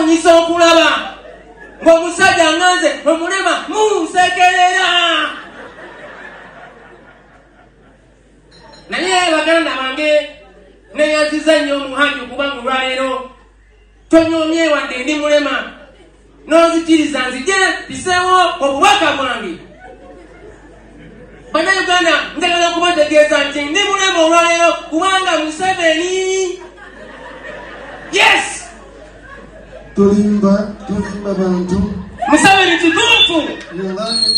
Kyewuunyisa okulaba ng'omusajja nga nze omulema munsekerera. Naye baganda bange, neyanziza nnyo omuhangi okubanga olwaleero tonyoomye wadde ndi mulema n'onzikiriza nzije mpiseewo obubaka bwange. Bannayuganda, njagala okubategeeza nti ndi mulema olwaleero kubanga Museveni. Yes! Tolimba, tolimba bantu. Museveni kituufu. You lie.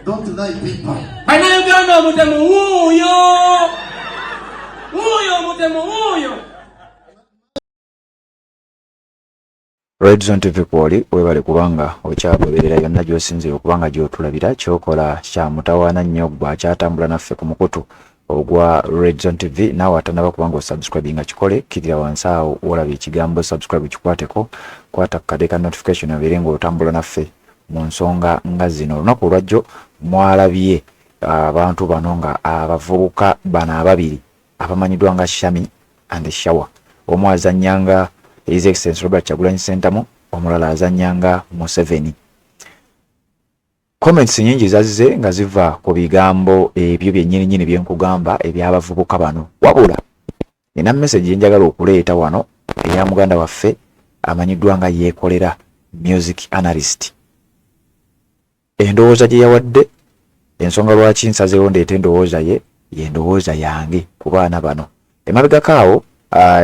Don't lie people. Bannayuganda, omutemu wuuyo, wuuyo omutemu wuuyo. Redzone TV kwoli, webale kubanga okyagoberera yonna gy'osinziira okuba nga gy'otulabira. Kyokola kya mutawaana nnyo gwe akyatambula naffe ku mukutu ogwa Redzone TV. Naawe atanaba kubanga osubscribe nga kikole, kkirira wansi awo wolaba ekigambo subscribe, kikwateko, kwata ku kade ka notification obeere ng'otambula naffe mu nsonga nga zino. Olunaku olwajjo mwalabye abantu bano nga abavubuka bano ababiri abamanyiddwa nga Shami and Shawa. Omu azannya nga His Excellency Robert Kyagulanyi Ssentamu, omulala azannya nga Museveni. Comments nyingi zazze nga ziva ku bigambo ebyo byennyini nnyini bye nkugamba eby'abavubuka bano. Wabula nina message gye njagala okuleeta wano eya muganda waffe amanyiddwa nga Yeekolera Music Analyst. Endowooza gye yawadde, ensonga lwaki nsazeewo ndeete endowooza ye, y'endowooza yange ku baana bano. Emabegako awo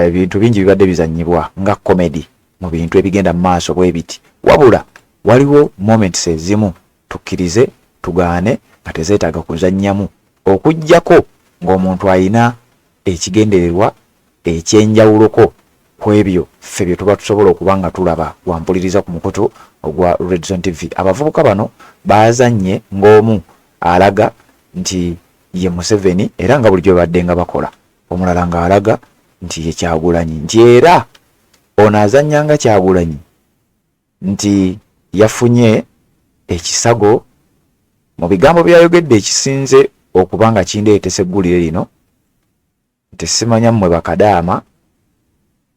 ebintu bingi bibadde bizannyibwa nga comedy mu bintu ebigenda mu maaso bwe biti. Wabula waliwo moments ezimu, tukkirize tugaane, nga tezeetaaga kuzannyamu okuggyako ng'omuntu alina ekigendererwa eky'enjawuloko ku ebyo ffe bye tuba tusobola okuba nga tulaba. Wampuliriza ku mukutu ogwa Redzone TV. Abavubuka bano baazannye ng'omu alaga nti ye Museveni era nga bulijjo babadde nga bakola, omulala ng'alaga nti ye Kyagulanyi, nti era ono azannya nga Kyagulanyi nti yafunye ekisago mu bigambo byayogedde ekisinze okuba nga kindeetesa eggulire lino nti simanya mmwe bakadaama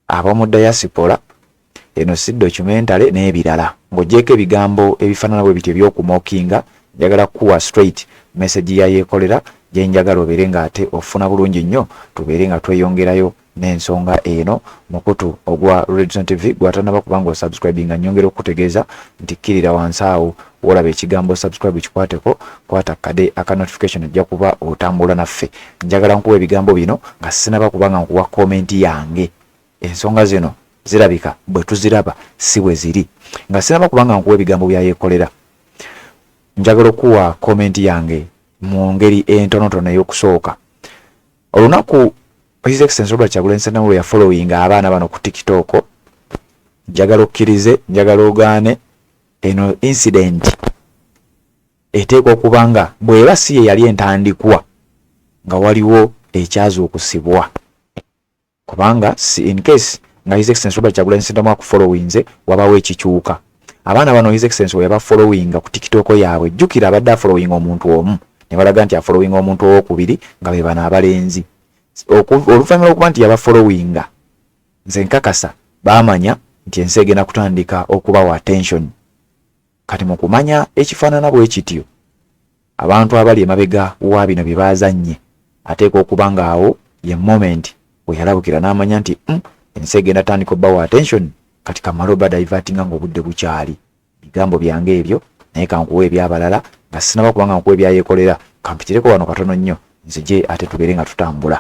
ab'omu diaspora, eno si documentary n'ebirala. Ng'oggyeeko ebigambo ebifaanana bwe bityo eby'okumokinga, njagala kukuwa straight message ya Yeekolera gye njagala obeere ng'ate ofuna bulungi nnyo, tubeere nga tweyongerayo n'ensonga eno mukutu ogwa Redzone TV. Gw'atannaba kuba ng'osubscribinga, nnyongera okukutegeeza nti kkirira wansi awo wolaba ekigambo subscribe, kikwateko, kwata kade aka notification, ojja kuba otambula naffe. Njagala nkuwa ebigambo bino nga sinaba kuba nga nkuwa comment yange. Ensonga zino zirabika bwe tuziraba si bwe ziri. Nga sinaba kuba nga nkuwa ebigambo bya Yeekolera, njagala okuwa comment yange mu ngeri entonotono. Ey'okusooka, olunaku His Excellency Robert Kyagulanyi Ssentamu lwe yafollowinga abaana bano ku TikTok, njagala okkirize, njagala ogaane, eno incident eteekwa okuba nga bw'eba si ye yali entandikwa nga waliwo ekyazuukusibwa, kubanga si in case nga His Excellency Robert Kyagulanyi Ssentamu akufollowinze wabawo ekikyuka. Abaana bano His Excellency we yabafollowinga ku TikTok yaabwe, jjukira abadde afollowinga omuntu omu ne balaga nti afollowinga omuntu owokubiri nga be bano abalenzi. Oluvannyuma lw'okuba nti yabafollowinga, nze nkakasa baamanya nti ensi egenda kutandika okubawa attention. Kati mu kumanya ekifaanana bwe kityo, abantu abali emabega wa bino bye baazannye ateekwa okuba ng'awo ye moment we yalabukira n'amanya nti ensi egenda tandika obbawa attention, kati kamale oba divertinga ng'obudde bukyali. Bigambo byange ebyo, naye kankuwa ebyabalala nga sinaba kubanga nkuwa ebyayekolera. Kampitireko wano katono nnyo nzije ate tubeere nga tutambula.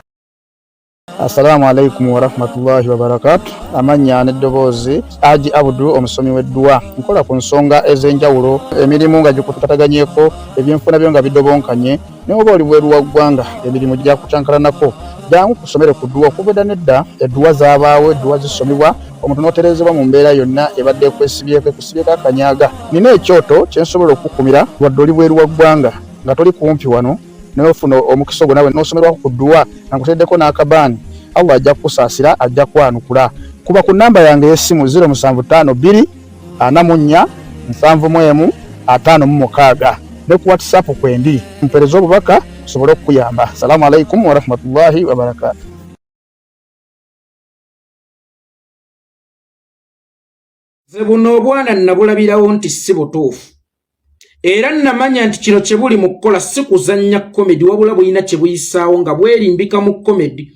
Assalamu alaikum warahmatullahi wabarakatu. Amannya n'eddoboozi, Aji Abudu, omusomi w'edduwa. Nkola ku nsonga ez'enjawulo, emirimu nga gikutataganyeko, ebyenfuna byo nga bidobonkanye, naye oba oli bweru wa ggwanga, emirimu gyakucankalanako, jangu kusomere ku dduwa. Okuva edda n'edda edduwa zaabaawo, edduwa zisomibwa omuntu n'otereezebwa mu mbeera yonna ebadde ekwesibyeko, ekusibyeko akanyaga. Nina ekyoto kye nsobola okukukumira wadde oli bweru wa ggwanga nga toli kumpi wano, naye ofuna omukisa ogwo nawe n'osomerwako ku dduwa nga nkuteddeko n'akabaani. Allah ajja kukusaasira, ajja kwanukula. Kuba ku nnamba yange ey'essimu 0752 44 71 56 ne ku WhatsApp kwendi, mpeereza obubaka nsobole okukuyamba. Assalamu alaikum warahmatullahi wabarakatuh. Nze buno obwana nabulabirawo nti si butuufu era namanya nti kino kye buli mu kukola si kuzannya komedi wabula bulina kye buyisaawo nga bwerimbika mu komedi.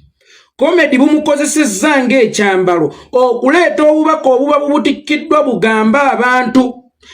Komedi bumukozesezza ng'ekyambalo okuleeta obubaka obuba bubutikkiddwa bugambe abantu.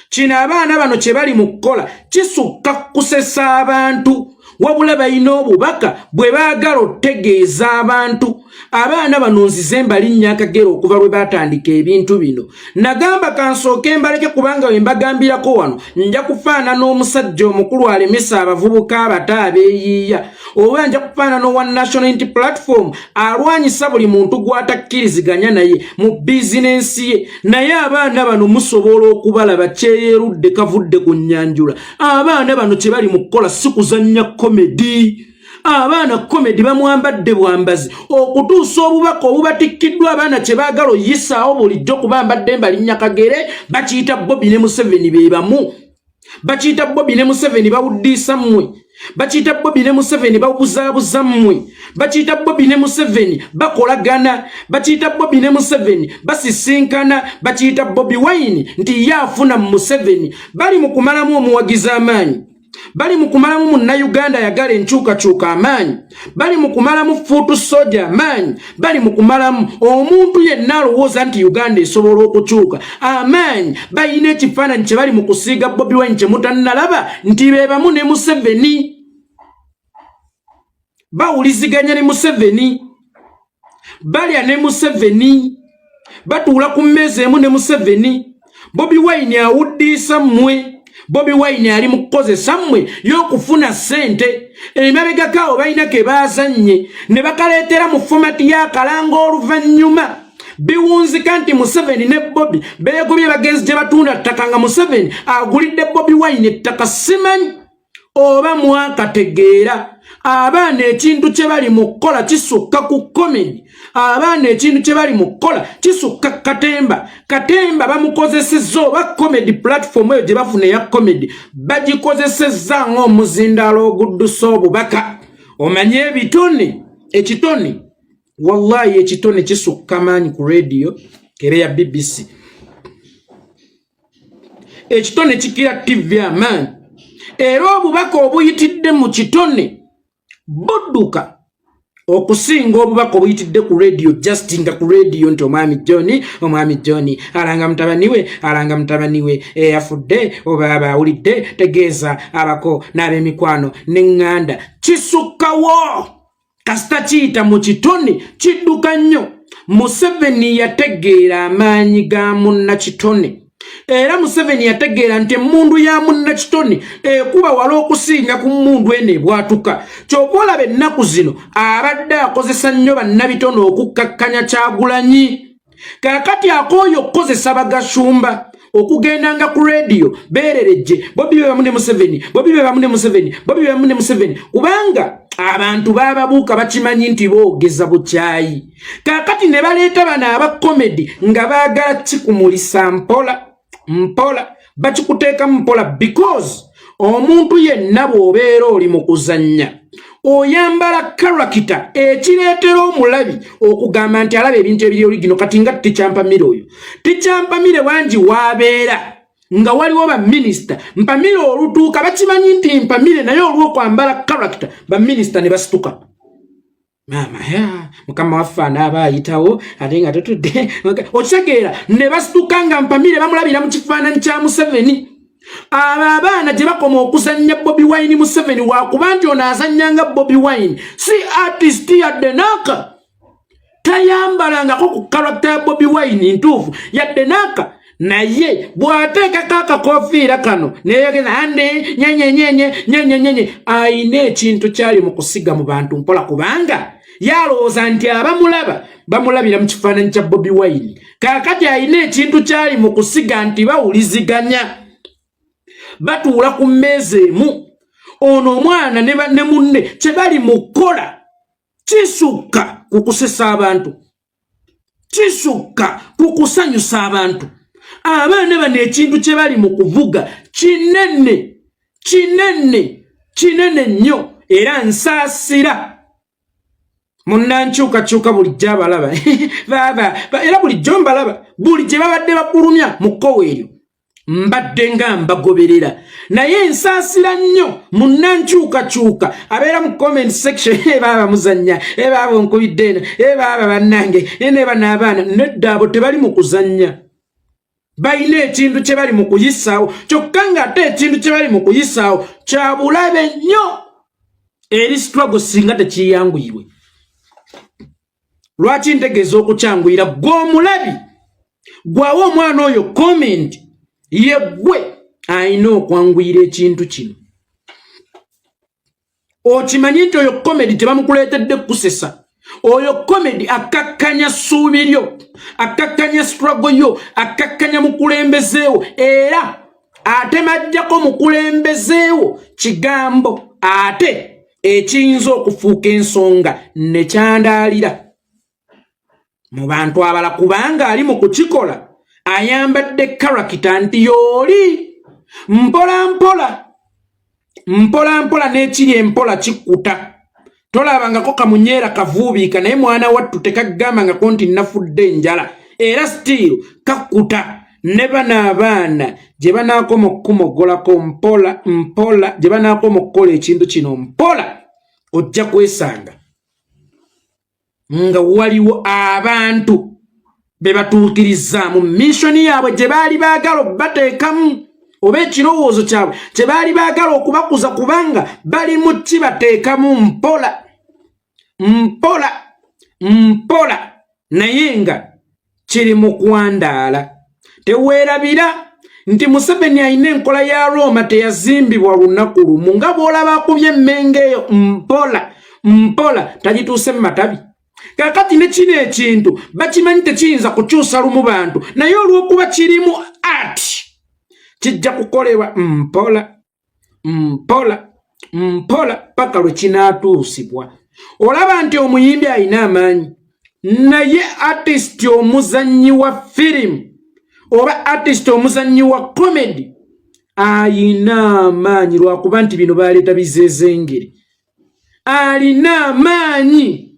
Kino abaana bano kye bali mu kukola kisukka kusesa abantu wabula balina obubaka bwe baagala otegeeza abantu. Abaana bano nzize mbalinnya akagere okuva lwe baatandika ebintu bino. Nagamba kansooke mbaleke kubanga we mbagambirako wano nja kufaanana omusajja omukulu alemesa abavubuka abato abeeyiiya, oba nja kufaanana owa National Unity Platform alwanyisa buli muntu gw'atakkiriziganya naye mu bizinensi ye. Naye abaana bano musobola okubalaba kyeyerudde kavudde ku nnyanjula. Abaana bano kye bali mu kukola si kuzannya komedi. Abaana komedi bamwambadde bwambazi okutuusa obubaka obubatikkiddwa. Abaana kye baagala oyisaawo bulijjo kuba mbadde mbalinnya kagere, bakiyita Bobi ne Museveni be bamu, bakiyita Bobi ne Museveni bawuddiisa mmwe, bakiyita Bobi ne Museveni babuzaabuza mmwe, bakiyita Bobi ne Museveni bakolagana, bakiyita Bobi ne Museveni basisinkana, bakiyita Bobi Wine nti ye afuna mu Museveni. Bali mu kumalamu omuwagizi amaanyi, bali mu kumalamu munnayuganda ayagala enkyukakyuka amaanyi, bali mu kumalamu fuutu soja amaanyi, bali mu kumalamu omuntu yenna alowooza nti Uganda esobola okukyuka amaanyi. Balina ekifaananyi kye bali mu kusiiga Bobi Wine kye mutannalaba nti be bamu ne Museveni, bawuliziganya ne Museveni, balya ne Museveni, batuula ku mmeeza emu ne Museveni. Bobi Wine awuddiisa mmwe, Bobi Wine ali mu kukozesa mmwe y'okufuna ssente. Emabegako awo balina ke baazannye ne bakaleetera mu fomati y'akalanga. Oluvannyuma biwunzika nti Museveni ne Bobi beegobye bagenzi gye batunda ttaka, nga Museveni agulidde Bobi Wine ettaka. Simanyi oba mwakategeera. Abaana ekintu kye bali mu kukola kisukka ku komedi. Abaana ekintu kye bali mu kukola kisukka katemba. Katemba bamukozesezza oba comedy platform eyo gye bafuna eya comedy bagikozesezza ng'omuzindaalo oguddusa obubaka. Omanye ebitone, ekitone, wallahi ekitone kisukka maanyi ku rediyo kere ya BBC. Ekitone kikira TV amaanyi, era obubaka obuyitidde mu kitone budduka okusinga obubaka obuyitidde ku radio. Just nga ku radio nti omwami John, omwami John alanga mutabani we, alanga mutabani we eyafudde, oba aba awulidde, tegeeza abako n'ab'emikwano n'eŋŋanda. Kisukkawo kasita kiyita mu kitone, kidduka nnyo. Museveni yategeera amaanyi ga munnakitone, era Museveni yategeera nti emmundu ya munnakitone ekuba wala okusinga ku mmundu eno ebwatuka. Kyova olaba ennaku zino abadde akozesa nnyo bannabitone okukkakkanya Kyagulanyi. Kaakati akooye okukozesa bagashumba okugendanga ku rediyo beererejje Bobi be bamu ne Museveni, Bobi be bamu ne Museveni, Bobi be bamu ne Museveni, kubanga abantu bababuuka bakimanyi nti boogeza bukyayi. Kaakati ne baleeta bano aba komedi nga baagala kikumulisa mpola mpola, bakikuteekamu mpola, because omuntu yenna bw'obeera oli mu kuzannya oyambala character ekireetera omulabi okugamba nti alaba ebintu ebiri original. Kati nga Tikyampamire oyo, Tikyampamire wangi waabeera nga waliwo baminisita, Mpamire olutuuka bakimanyi nti Mpamire, naye olw'okwambala character baminisita ne basituka, maama ya mukama waffe anaaba ayitawo ate nga tutudde, okitegeera, ne basituka nga Mpamire bamulabira mu kifaananyi kya Museveni. Abo abaana gye bakoma okuzannya Bobi Wine Museveni, wakuba nti ono azannya nga Bobi Wine si artist yadde naaka, tayambalangako ku character ya Bobi Wine ntuufu yadde naaka, naye bw'ateekako akakofiira kano neyogeza ande nyenyenyenye nyenyenyenye, ayina ekintu kyali mu kusiga mu bantu mpola, kubanga yalowooza nti abamulaba bamulabira mu kifaananyi kya Bobi Wine. Kaakati ayina ekintu kyali mu kusiga nti bawuliziganya, batuula ku mmeeza emu. Ono omwana ne munne kye bali mu kukola kisukka ku kusesa abantu, kisukka ku kusanyusa abantu. Abaana bano ekintu kye bali mu kuvuga kinene, kinene, kinene nnyo, era nsaasira. Munnankyukakyuka bulijjo abalaba baaba era bulijjo mbalaba buli gye babadde bakulumya mu kkowa eryo mbadde nga mbagoberera, naye nsaasira nnyo munnankyukakyuka abeera mu comment section. Ebaaba muzannya, ebaaba onkubidde eno, ebaaba bannange eneeba n'abaana. Nedda, abo tebali mu kuzannya, balina ekintu kye bali mu kuyisaawo. Kyokka ng'ate ekintu kye bali mu kuyisaawo kya bulabe nnyo eri struggle singa tekiyanguyirwe. Lwaki ntegeeza okukyanguyira? Gwe omulabi gwawe omwana oyo comment, ye ggwe alina okwanguyira ekintu kino. Okimanyi nti oyo comedy tebamukuleetedde kusesa, oyo comedy akkakkanya ssuubi lyo, akkakkanya struggle yo, akkakkanya mukulembezeewo, era ate majjako mukulembezeewo kigambo ate ekiyinza okufuuka ensonga ne kyandaalira mu bantu abala, kubanga ali mu kukikola ayambadde character nti yooli mpola mpola mpola mpola, n'ekiri empola kikkuta. Tolabangako kamunyeera kavuubiika, naye mwana wattu tekagambangako nti nafudde enjala, era still kakkuta. Ne bano abaana gye banaakoma okukumogolako mpola mpola, gye banaakoma okukola ekintu kino mpola, ojja kwesanga nga waliwo abantu be batuukirizzaamu mission yaabwe gye baali baagala obbateekamu, oba ekirowoozo kyabwe kye baali baagala okubakuza, kubanga bali mu kibateekamu mpola mpola mpola, naye nga kiri mu kwandaala. Teweerabira nti Museveni alina enkola ya Rooma, teyazimbibwa lunaku lumu. Nga bw'olaba akubye emmengo eyo mpola mpola, tagituuse mu matabi. Kakati ne kino ekintu bakimanyi tekiyinza kukyusa lumu bantu, naye olw'okuba kirimu art kijja kukolebwa mpola mpola mpola paka lwe kinaatuusibwa. Olaba nti omuyimbi alina amaanyi, naye artist omuzannyi wa firimu oba artist omuzannyi wa comedy ayina amaanyi, lwakuba nti bino baleeta bizezengere. Alina amaanyi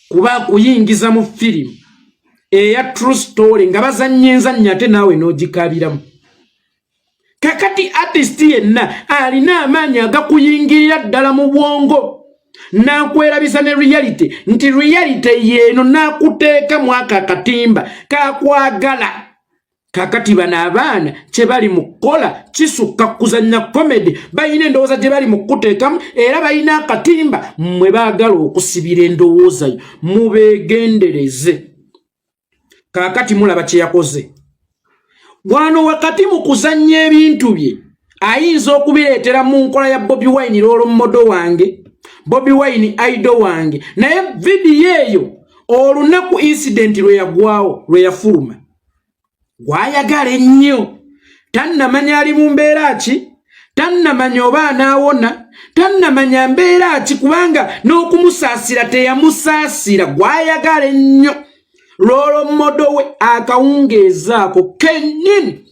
kuba akuyingiza mu firimu eya true story nga bazannya enzannya, ate naawe n'ogikabiramu. Kakati artist yenna alina amaanyi agakuyingirira ddala mu bwongo n'akwerabisa ne reality nti reality yeeno, n'akuteeka mu ako akatimba kakwagala. Kakati bano abaana kye bali mu kukola kisukka kuzannya comedy. Balina endowooza gye bali mu kukuteekamu, era balina akatimba mwe baagala okusibira endowooza yo. Mubeegendereze. Kaakati mulaba kye yakoze wano wakati mu kuzannya ebintu bye, ayinza okubireetera mu nkola ya Bobi Wine role model wange, Bobi Wine idol wange. Naye vidiyo eyo olunaku incident lwe yagwawo, lwe yafuluma, gwayagala ennyo tannamanya ali mu mbeera ki, tannamanya oba anaawona, tannamanya mbeera ki, kubanga n'okumusaasira teyamusaasira. Gwayagala ennyo role model we akawungeezaako kennyini,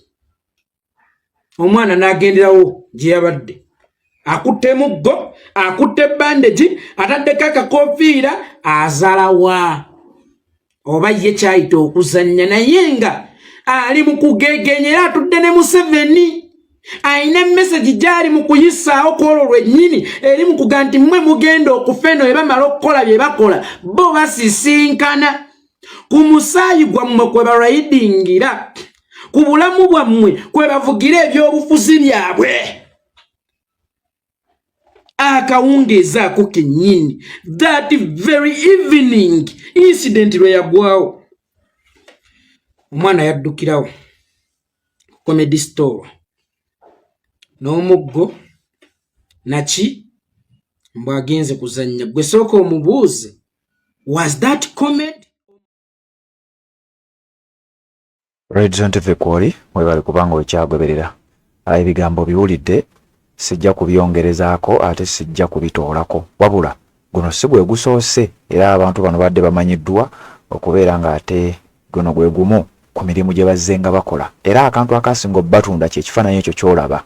omwana n'agenderawo gye yabadde akutte muggo, akutte bandage, ataddeko akakofiira, azalawa oba ye kyayita okuzannya, naye nga ali mu kugegenya era atudde ne Museveni. Ayina message gyali mu kuyisaawo ku olwo lwennyini eri mu kuga nti mmwe mugenda okufa eno, bwe bamala okukola bye bakola, bo basisinkana ku musaayi gwammwe kwe barayidingira, ku bulamu bwammwe kwe bavugira ebyobufuzi byabwe. Akawungeezaako kennyini, that very evening incident lwe yagwawo, omwana yaddukirawo Comedy Store n'omuggo naki mbw agenze kuzannya. Gwe sooka omubuuze, was that comedy? Red Zone TV kwoli, mwebale kubanga okyagoberera. Ebigambo biwulidde, sijja kubyongerezaako ate sijja kubitoolako, wabula guno si gwe gusoose, era abantu bano badde bamanyiddwa okubeera ng'ate guno gwe gumu ku mirimu gye bazze nga bakola. Era akantu akasinga obbatunda kye kifaananyi ekyo ky'olaba,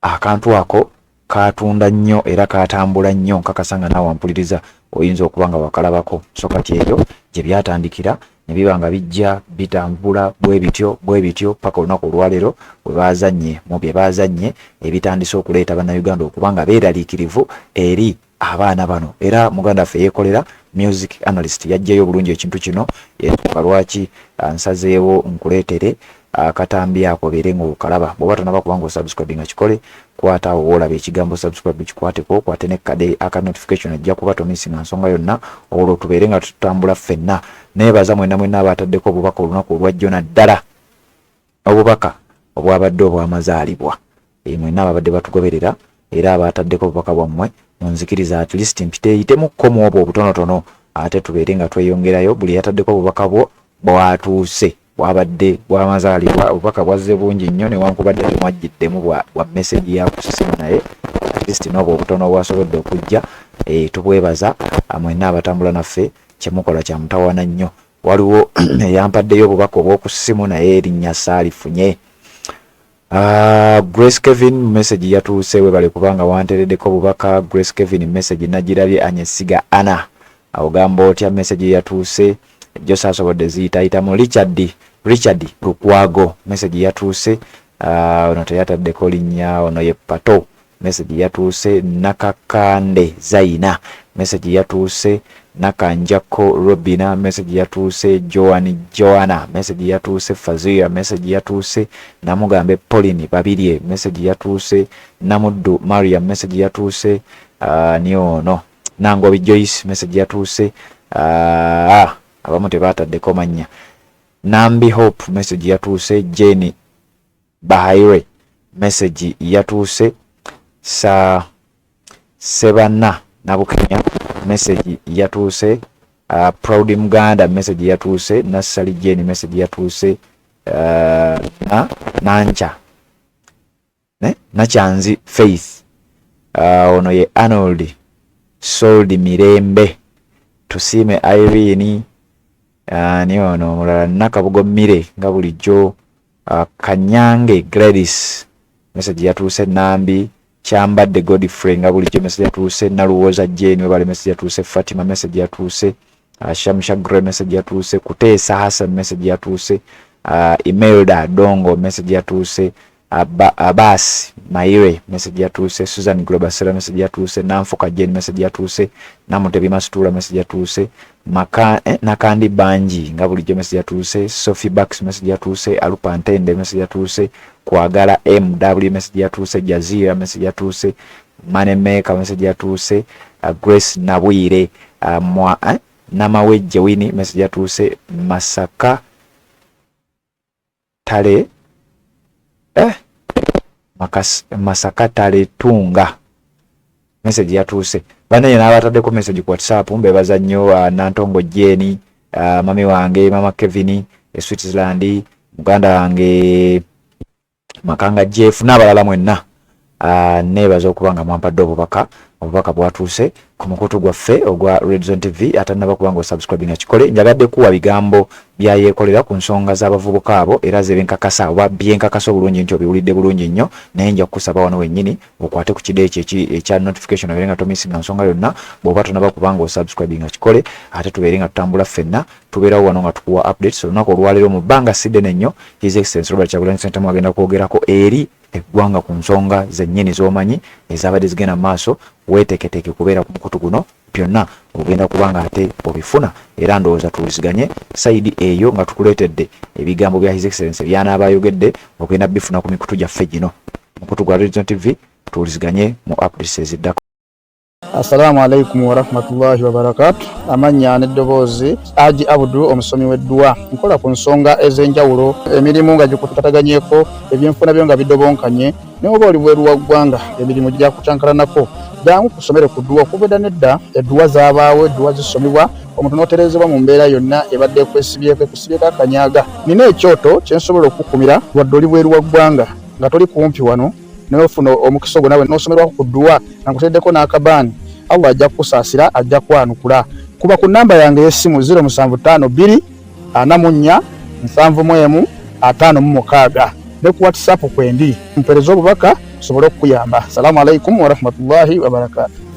akantu ako. Kaatunda nnyo era kaatambula nnyo, nkakasa nga naawe ampuliriza oyinza okuba nga wakalabako. So kati eyo gye byatandikira ne biba nga bijja bitambula bwe bityo bwe bityo paka olunaku olwaleero bwe baazannye mu bye baazannye ebitandise okuleeta Bannayuganda okuba nga beeraliikirivu eri abaana bano. Era muganda waffe yeekolera music analyst yaggyeyo obulungi ekintu kino, y'ensonga lwaki nsazeewo nkuleetere akatambi ako obeere ng'okalaba. Bw'oba tonaba kuba ng'osubscribinga kikole, kwata awo woolaba ekigambo subscribe kikwateko, okwate ne kade aka notification, ojja kuba tomisinga nsonga yonna, olwo tubeere nga tutambula ffenna. Neebaza mwenna mwenna abaataddeko obubaka olunaku olwajjo, naddala obubaka obwabadde obw'amazaalibwa. Eh, mwenna ababadde batugoberera era abaataddeko obubaka bwammwe, munzikiriza at least mpiteeyitemukko mu obwo obutonotono ate tubeere nga tweyongerayo. Buli eyataddeko obubaka bwo bwatuuse bwabadde bwamazaalibwa, obubaka bwazze bungi nnyo newankubadde temwajjiddemu bwa, bwa meseji ya ku ssimu, naye at least n'obwo obutono obwasobodde okujja e, tubwebaza mwenna abatambula naffe, kyemukola kya mutawaana nnyo. Waliwo eyampaddeyo obubaka obw'oku ssimu naye erinnya saalifunye. Grace Kevin message yatuuse, webale kubanga wantereddeko obubaka. Grace Kevin message nagirabye. Anyesiga Ana, ogamba otya? Message yatuuse jjo saasobodde ziyitayitamu. Richard Lukwago message yatuuse. Ono teyataddeko linnya, ono ye Pato, message yatuuse. Nakakande Zaina message yatuuse. Nakanjako Robina message yatuuse. Joan Joana message yatuuse. Fazira message yatuuse. Namugambe Pauline Babirye message yatuuse. Namuddu Mariam message yatuuse. Ni ono Nangobi Joyce message yatuuse. Abamu tebaataddeko mannya. Nambi Hope message yatuuse. Jane Bahaire message yatuuse. Sa Sebana Nabukenya message yatuuse. Proud Muganda message yatuuse. Nassali Jane message yatuuse. Na Nancha ne Nakyanzi Faith, ono ye Arnold Sold Mirembe, Tusiime Irene, ni ono omulala Nakabugo Mire nga bulijjo, Kanyange Gladys message yatuuse. Nambi Kyambadde Godfrey nga bulijjo message yatuuse. Naluwooza Jane webale message yatuuse. Fatima message yatuuse. Shamsha Gray message yatuuse. Kuteesa Hassan message yatuuse. Imelda Dongo message yatuuse. Abbas Maire message yatuuse. Susan Globasera message yatuuse. Nanfuka Jane message yatuuse. Namutebi Masitula message yatuuse. Nakandi Banji nga bulijjo message yatuuse. Sophie Bax message yatuuse. Alupa Ntende message yatuuse. Kwagala MW message yatuuse. Jazira message yatuuse. Money Maker message yatuuse. Grace Nabwire, Namawejje Winnie message yatuuse. Masaka Tale, Masaka Tale Tunga message yatuuse. Banaye n'abataddeko message ku WhatsApp mbebaza nnyo. Nantongo Jane, mami wange mama Kevin e Switzerland, muganda wange Makanga Jeff n'abalala mwenna, neebaza okuba nga mwampadde obubaka. Obubaka bwatuuse ku mukutu gwaffe ogwa Red Zone TV. Atannaba kuba nga osubscribinga kikole. Njagadde kuwa bigambo byayeekolera ku nsonga z'abavubuka abo, era ze benkakasa oba byenkakasa obulungi nti obiwulidde bulungi nnyo, naye nja kukusaba wano wennyini okwate ku kide ekyo ekya notification obeere nga tomisinga nsonga yonna. Bw'oba tonaba kuba nga osubscribinga kikole, ate tubeere nga tutambula ffenna. Tubeerawo wano nga tukuwa updates. Olunaku olwaleero mu bbanga si ddene nnyo, His Excellency Robert Kyagulanyi Ssentamu agenda kwogerako eri eggwanga ku nsonga zennyini z'omanyi ezabadde zigenda mu maaso. Weeteeketeeke kubeera ku mukutu guno, byonna ogenda kuba nga ate obifuna, era ndowooza tuwuliziganye sayidi eyo nga tukuleetedde ebigambo bya His Excellency by'anaaba ayogedde. Ogenda bifuna ku mikutu gyaffe gino, mukutu gwa Red Zone TV. Tuwuliziganye mu updates eziddako. Assalamu alaikum warahmatullahi wabarakatu. Amannya n'eddoboozi Aji Abdu, omusomi w'edduwa. Nkola ku nsonga ez'enjawulo, emirimu nga gikutataganyeko, ebyenfuna byo nga bidobonkanye, ne oba oli bweru wa ggwanga emirimu gyakucankalanako, jangu kusomere ku dduwa. Okuva edda n'edda edduwa zaabaawo, edduwa zisomibwa omuntu n'otereezebwa mu mbeera yonna ebadde ekwesibyeko ekusibyeko akanyaga. Nina ekyoto kye nsobola okukukumira wadde oli bweru wa ggwanga nga toli kumpi wano, naye ofuna omukisa ogwo nawe n'osomerwako ku dduwa nga nkuteereddeko n'akabaani. Allah ajja kukusaasira, ajja kwanukula. Kuba ku nnamba yange ey'essimu 0752 44 71 56 ne ku WhatsApp kwendi, mpeereza obubaka. tusobole okukuyamba. Assalamu alaikum warahmatullahi wabarakatu.